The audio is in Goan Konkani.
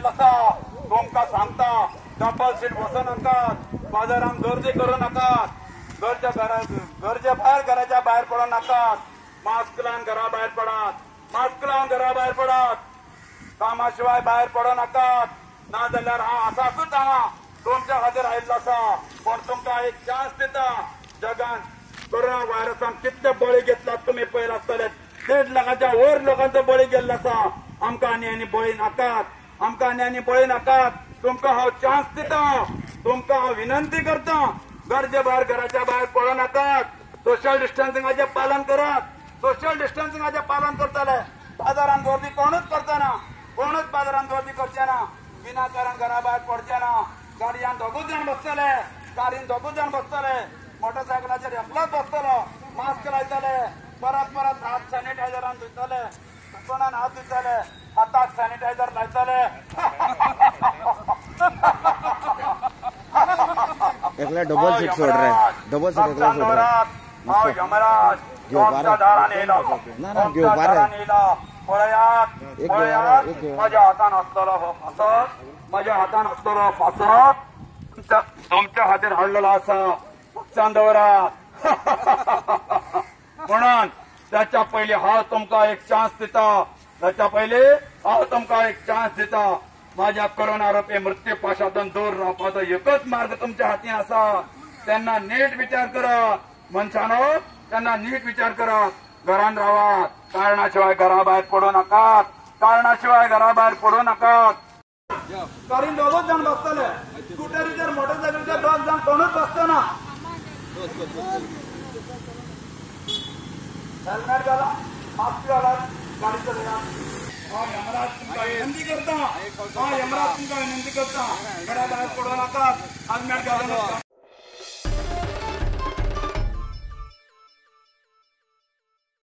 आसा, तुमकां सांगता, डबल सीट बसनाकात, बाजारान गर्दी करूं नाकात, गरजे भायर घराच्या भायर पडूं नाकात, मास्क लावन घरा भायर पडात, मास्क लावन घरा भायर पडात, कामा शिवाय भायर पडूं नाकात, नाजाल्यार हांव आसातूच हांगा तुमच्या खातीर आयिल्लो आसा. पूण तुमकां एक चान्स दिता. जगान कोरोना व्हायरसान कितले बळी घेतलात तुमी पळयला आसतले. 1.5 लाखाच्या वयर लोकांचो बळी गेल्लो आसा. आमकां आनी आनी बळी नाकात, आमकां आनी आनी बळी नाकात. तुमकां हांव चान्स दिता, तुमकां हांव विनंती करता, गरजे भायर घराच्या भायर पडूं नाकात, सोशल डिस्टन्सिंगाचें पालन करात. सोशल डिस्टन्सिंगाचें पालन करतले. बाजारान गर्दी कोणूच करतना, कोणूच बाजारान गर्दी करचे ना, विनाकारण घरा भायर पडचे ना. गाडयान दोगूच जाण बसतले, गाडयेन दोगूच जाण बसतले, मोटरसायकलाचेर एकलोच बसतलो, मास्क लायतले, परत परत हात सॅनिटायझरान धुतले, कोणान हात धुतले, हाताक सॅनिटायझर लायतले. एकला डबल सीट सोड रे, डबल सीट एकला सोड रे. हांव यमराज तुमच्या दारान येयला, तुमच्या दारान येयला. पळयात पळयात, म्हज्या हातान आसतलो हो फासत, म्हज्या हातान आसतलो फासत, तुमच्या खातीर हाडलेलो आसा, पक्षान दवरात. म्हणून त्याच्या पयलीं हांव तुमकां एक चान्स दिता, त्याच्या पयलीं हांव तुमकां एक चान्स दिता. माझ्या कोरोना रोपे मृत्यू पाशातून दूर रावपाचो एकच मार्ग तुमच्या हाती आसा. तेन्ना नीट विचार करा मनशानो, तेन्ना नीट विचार करा. घरान रावात, कारणाशिवाय घरा भायर पडूं नाकात, कारणाशिवाय घरा भायर पडूं नाकात. गाडीन दोगूच जाण बसतले, स्कुटरीचेर मोटरसायकलीचेर दोग जाण कोणूच बसतना. हेल्मेट घाला, मास्क घाला, गाडी चलयात. हांव यमराज तुमकां विनंती करता, हांव यमराज तुमकां विनंती करता, घरा भायर पडूं नाकात, हेल्मेट घालूं नाकात.